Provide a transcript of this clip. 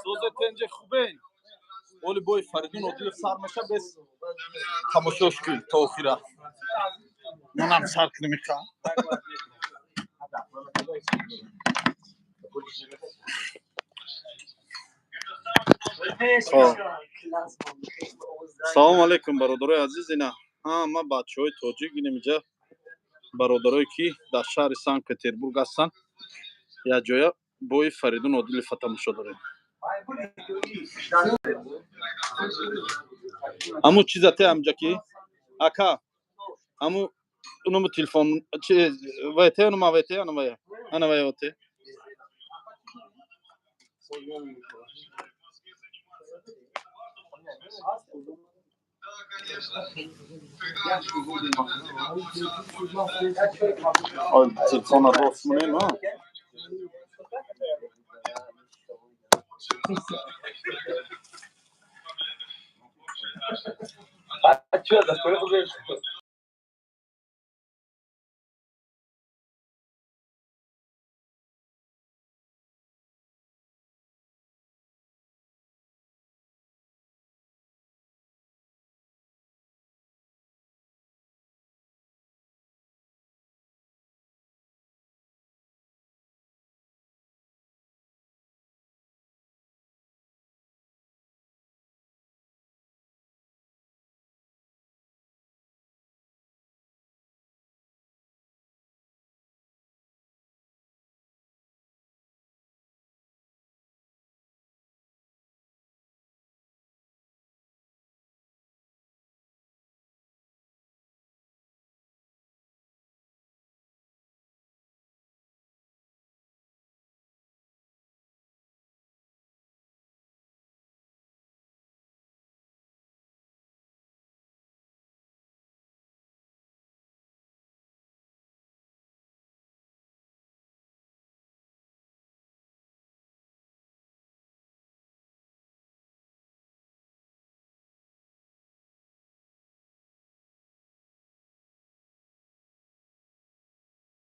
Созе, тенҷе, хубен? Оли бои Фаридун Одилов сар меша, бес тамошош кун то охира. Манам сар кунем иқа. Салому алейкум, бародарои азиз. Ина ҳама бачаҳои тоҷик инам иҷа, бародарое ки дар шаҳри Санкт Петербург ҳастанд, якҷоя бои Фаридун Одилова тамошо дорем. Аму чиза те амҷа ки ака, аму унуму телефон вайте, унума вайте, ана вая, ана вая оте. Телефона рост монем, а?